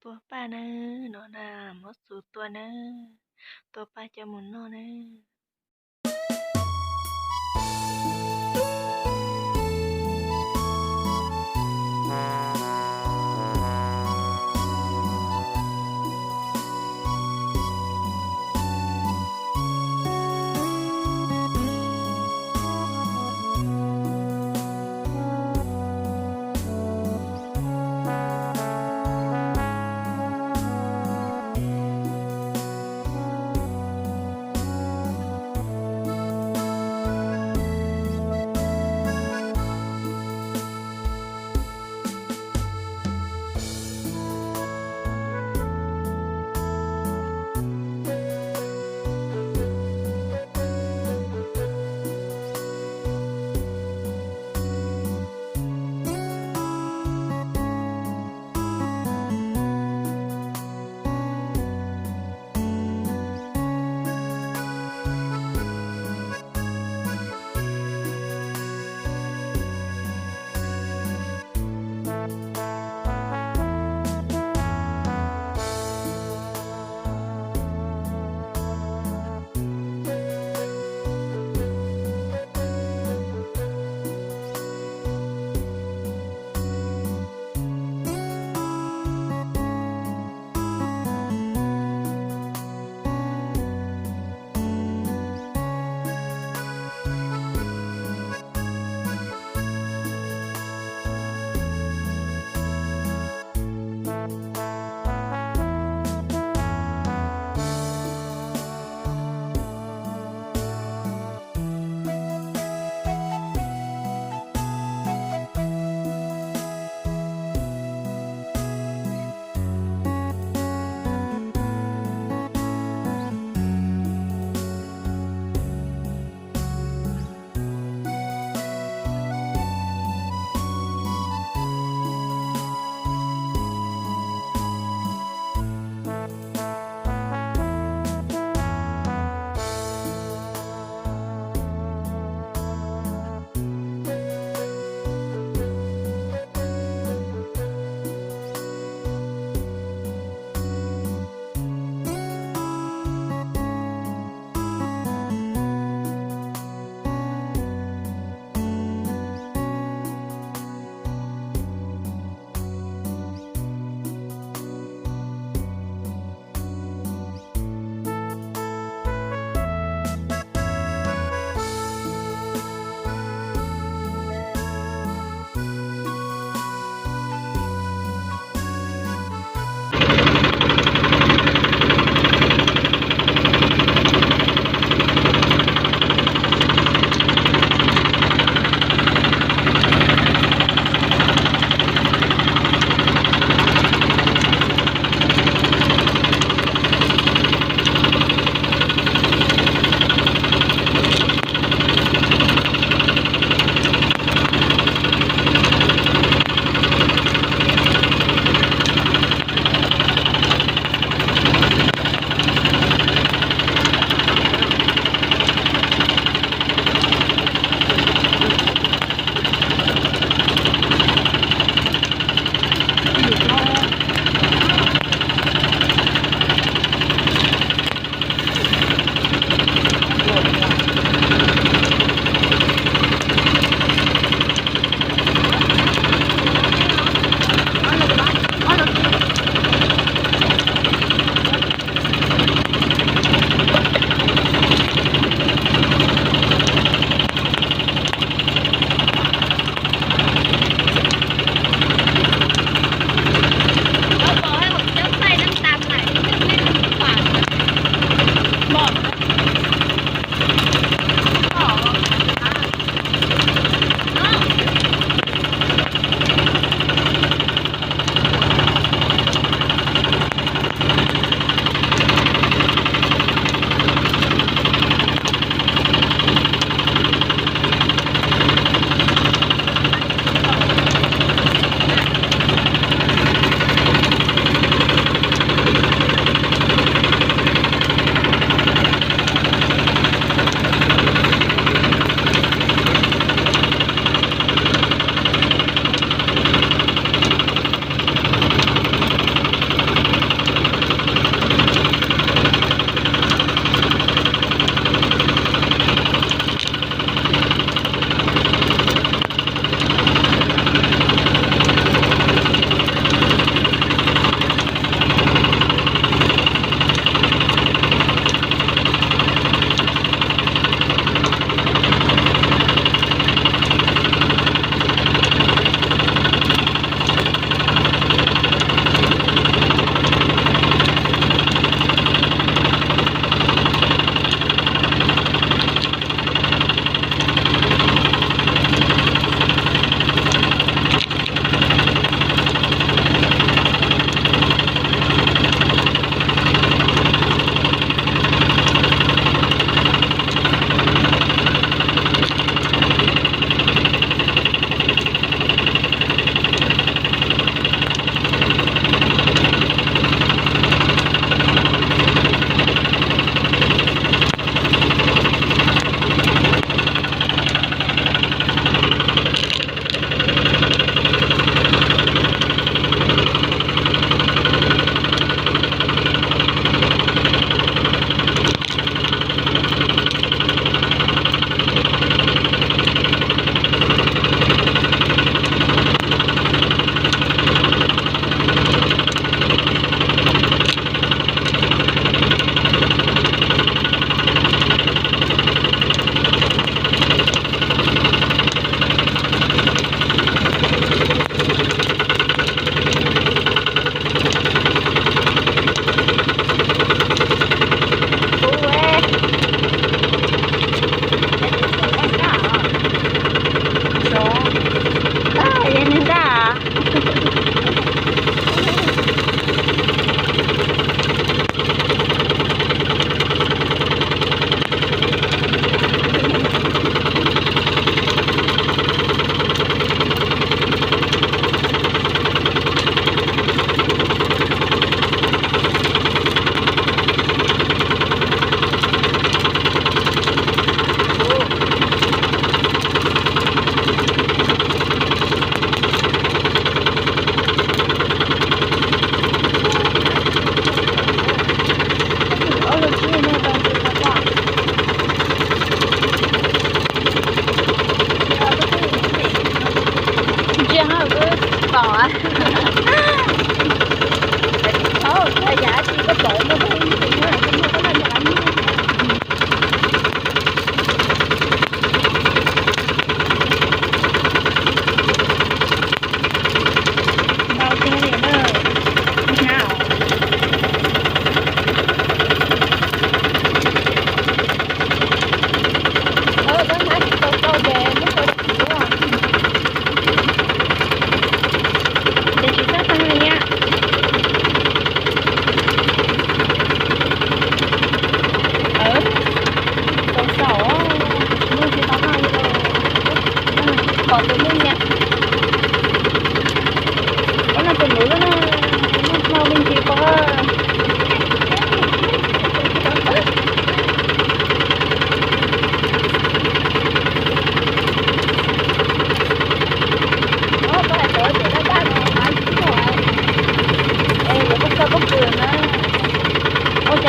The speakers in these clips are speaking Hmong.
Tua paj nawb, no na, muab xus tua nawb, tua paj coj mus noj nawb.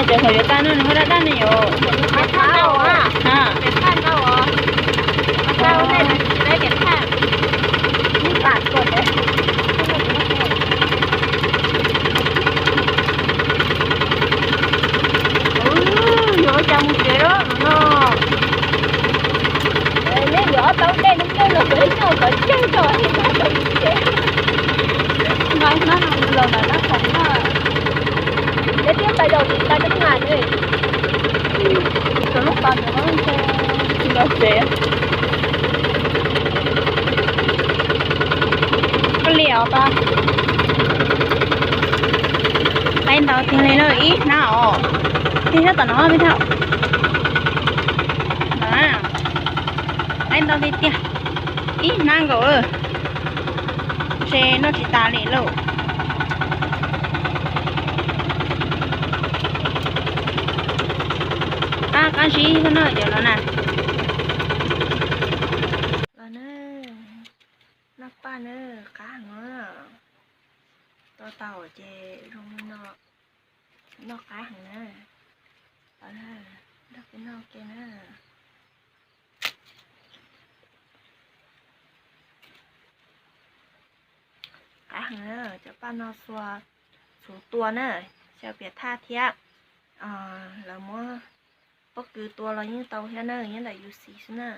Ces thaum yuav tag no nws ho daj daj ne yom. Yuav ua cas mus tsev lawm no. Nej yuav tau dej nub nub los kuv coj kom tseg tso, nqa hnab no los ntawm nab khoom na. Peb twb pais zaum tus pas roob mas ne. Tsuas lub pas ntawd no ntshe tsis los tsev. Koj li os pas. Laib ntau tiag li lawm ib hnab os. Tig sab tom no me thauj. Laib ntau tiag tiag. Ib hnab nkaus lawm. Ntshe noj tsis tas li lauj. Qab qab zib no cov no na. Los na, noj paj na, qab heev na. Tua tau ces zoo li no, noj qab heev na. Nrog kuv noj ke na. Qab heev na, cov paj no xuas txhuv tua na, xyaw piam thaj thiab. Lawv muab pob kws tua los yeej tau thiab na, nyob ntawm U C xwb na.